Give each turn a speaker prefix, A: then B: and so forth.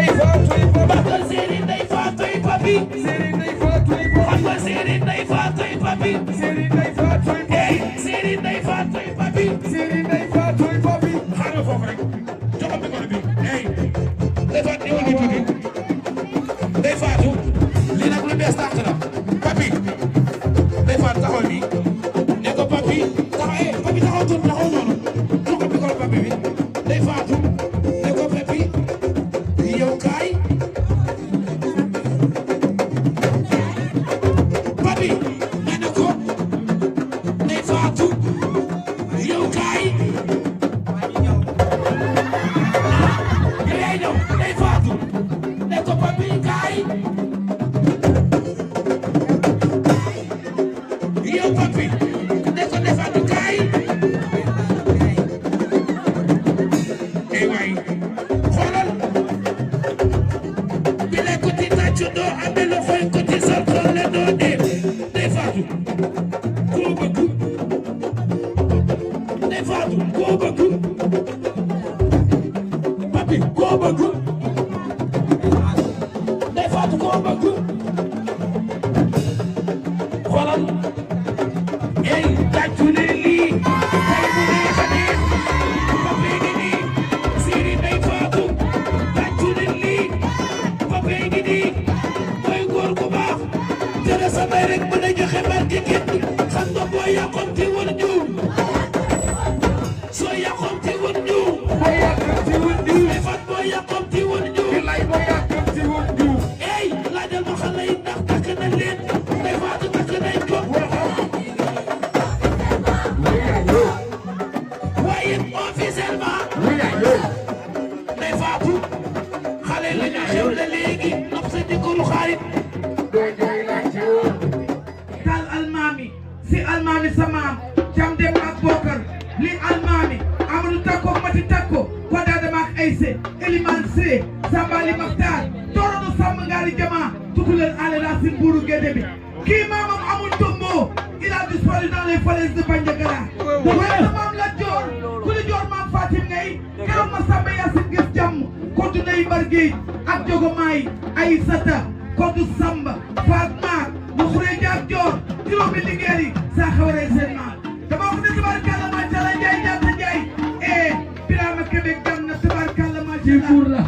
A: Bakal Serigne Ndeye Fatou yi papi xam nga Serigne Ndeye Fatou yi papi hey Serigne Ndeye Fatou yi papi xaaral foofu rek jox ko micro bi hey Ndeye Fatou ñëwal nii tuuti Ndeye Fatou lii nag lu bees tàq la papi Ndeye Fatou taxaw nii ne ko papi taxaw papi taxaw tuuti taxaw noonu jox ko micro papi bi Ndeye Fatou ne ko papi yow kaay papi nee na ko Ndeye Fatou yow kaay yow yaay ñëw Ndeye Fatou ne ko papi kaay yow papi ne ko Ndeye Fatou kaay ey waay xoolal bile ko ti tàccu doo amee loxoy ko ti sol xolle doo dee Ndeye Fatou koo bëgg Ndeye Fatou koo bëgg papi koo bëgg Ndeye Fatou koo bëgg xoolal ey tàccu ne lii tey bu neex a neex papi ngi nii Serigne Ndeye Fatou tàccu ne lii papi ngi nii mooy góor gu baax jërë sa bay rek mën a joxe barke kenn xam nga boo yàqoon woon ñu soo yàqoon woon ñu Ndeye Fatou boo yàqoon woon ñu ey laajal ma xale yi ndax takk na leen Ndeye Fatou takk nañ ko waaye officiellement Ndeye Fatou xale la ñu xew la léegi nopp sa jëkkëru xarit
B: tal almaami si almaami sa maam jam dem ak bokkar li almaami Amadou Takko Mati Takko Koda Dama ak Aïssé Eliman Siré Sambali Maktar Torono Samb Ngari Jama Tukuleel Ale Racine Bourou Guédé bi kii maamam amul tombo il a disparu dans les falaises de Bandiagara waaye sa maam la joor ku li joor maam Fatim ngay keroog ma Samba Yacine gis jàmm kontu Ndeye Mbar Gueye ak Jogomaay Aïssata kontu Samba Fatma mu xuree jaag joor juróomi liggéey yi saa xawaree seen maam dama wax ne tabarkalla macha Allah Njaay jaata Njaay Birama Kébé gam na tabarkalla macha Allah